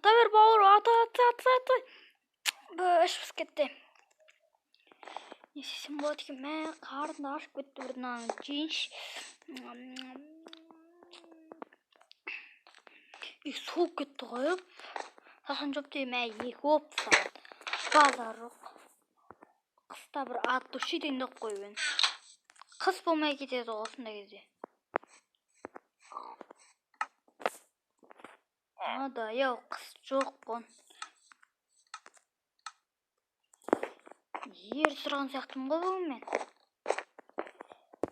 Ата бер, бауыр, ата, ата, ата, ата. Іш пысып кетті. Не істесем болады екен? Мә, қарным ашып кетті, бір мынаны жейінші. Үй суып кетті ғой. Саған жоқ деймін, мә, 2 болып саған. Базар жоқ. Қыста бір ат души дегенді қойып едім. Қыс болмай кетеді ғой осындай кезде. Надоел, қыс жоқ қой. Ер тұрған сияқтымын ғой бүгін мен.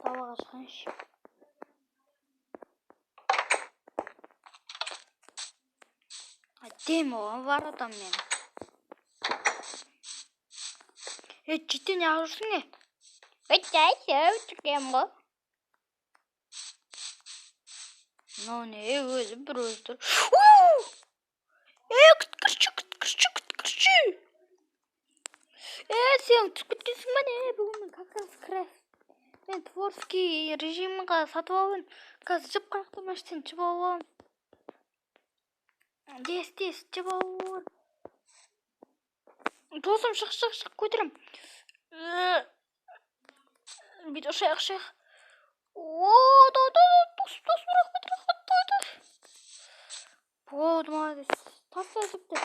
Далаға шығайыншы. Әдемі ғой бар адам мен. Е, жете неғып жүрсің е? Өте, өтіргем ғой. Мынау не, өзі бір өзі тұр. У! Е, күткірші, күткірші, күткірші. Е, сен түсіп кеткенсің ба не? Бүгін мен как раз крэш. Мен творческий режимға сатып алып едім. Қазір жіп қаяқта машинаны жіп алып аламын. Тез, тез, жіп алып. Досым, шық, шық, шық, көтерем. Бүйтіп ұшайық, ұшайық. О, да, да, да, дос, дос, рахмет, рахмет, да, да. Болды, молодец. Таста жіпті.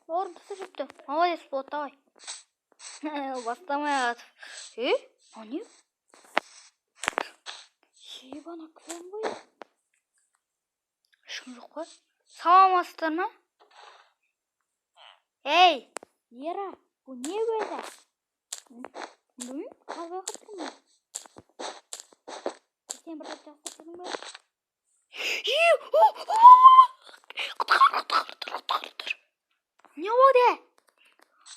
Бауырым, таста жіпті. Молодец, болды, давай. Бастамай атып. Е, мынау не? Ебана, клон ғой. Ешкім жоқ қой. Саламатсыздар ма? Ей, Ера, бұл не өзі? Білмеймін, қазбай қалып тұрмын ғой. Сен бір рет жақсы тұрдың ба? Е, о, о, о, құтқар, құтқар, тұр, құтқар, тұр. Не болды?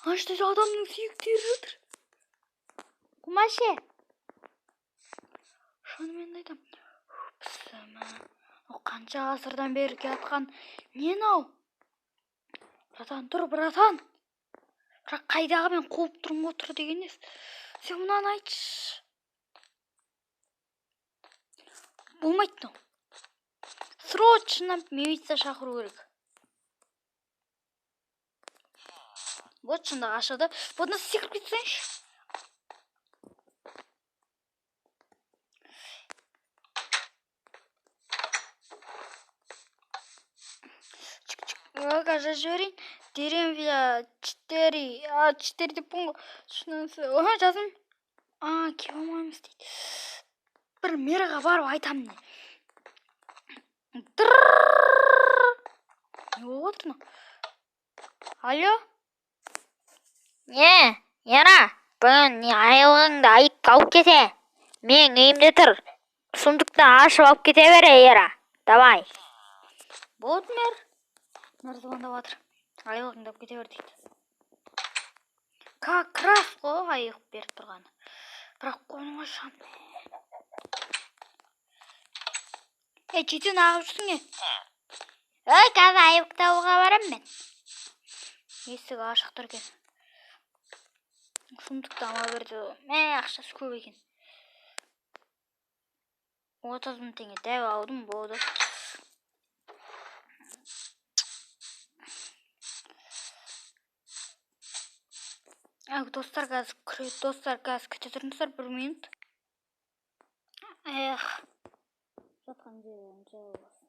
Ана жерде адамның сүйектері жатыр. Кумаше. Шынымен айтамын. Пісімі. О, қанша ғасырдан бері келатқан не мынау? Братан, тұр, братан. Бірақ қайдағы мен қуып тұрмын ғой, тұр деген несі? Сен мынаны айтшы. Болмайды мынау. Срочно милиция шақыру керек. Вот шында қашады. Бұны секіріп кетсеңші. Чик-чик. Қазір жіберейін. Деревья 4. А, 4 деп ғой. Шынысы. Оха, жаздым. А, келе алмаймыз дейді. Бір мерға барып айтамын. Не болып отыр мынау? Алло? Не, Ера, бүгін не айлығыңды айып алып кете. Мен үйімде тұр. Сундукты ашып алып кете бер, Ера. Давай. Болды, мэр. Мэр звондап жатыр. Айлығыңды алып кете бер дейді. Как раз қой айлық беріп тұрғаны. Бірақ қолыңа шам. Ей, жете неғып жүрсің, е? Ой, қазір айлық табуға барамын мен. Есік ашық тұр екен. Сундукты ала берді. Мә, ақшасы көп екен. 30 мың теңге дәу алдым, болды. Ақ, достар, қазір күре-, достар, қазір күте тұрыңыздар бір минут. Эх, жатқан жерім жайлы болсын.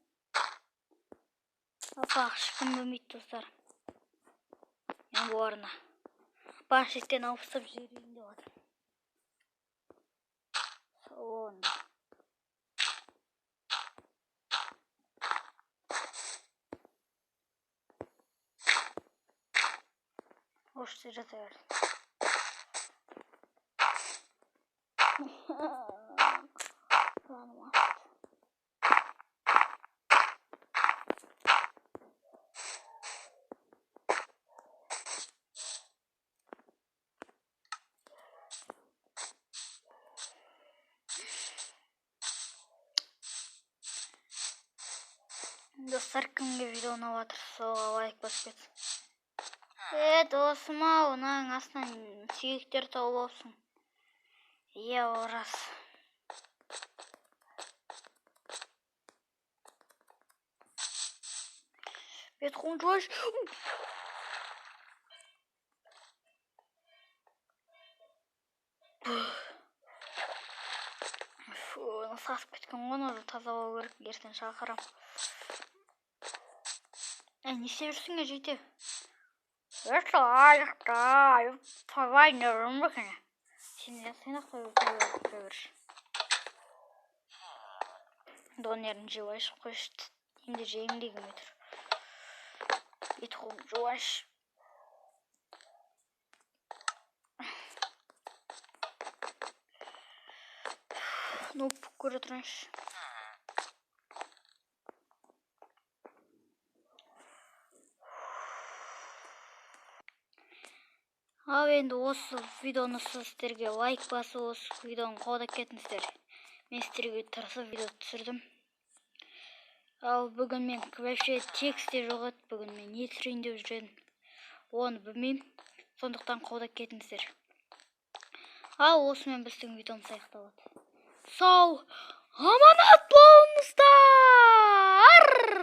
Апа, ешкім білмейді, достар. Мен бұл арна. Планшеттен алып тастап жіберейін деп жатырмын. Салонда. Осы жерде жата берсін. Жаным ашты. Достар, кімге видео ұнап жатыр, соға лайк басып кетсін. Е, досым ау, мынаның астынан сүйектер тауып алыпсың. Иә, ол рас. Бет қолын жуайыншы. Фу, сасып кеткен ғой, оны тазалау керек, ертең шақырам. Әй, не істеп жүрсің, е, жете? Сен сен ақ қоя берші. Донерін жеп алайыншы, қойшы, енді жегім де келмей тұр. Бет қолымды жуайыншы. Ноутбук көре тұрайыншы. Ал енді осы видеоны сіздерге лайк басып, осы видеоны қолдап кетіңіздер. Мен сіздерге тырысып видео түсірдім. Ал бүгін мен вообще текст те жоқ еді, бүгін мен не түсірейін деп жүр едім, оны білмеймін. Сондықтан қолдап кетіңіздер. Ал осымен біздің видеомыз аяқталады. Сау, аманат болыңыздар!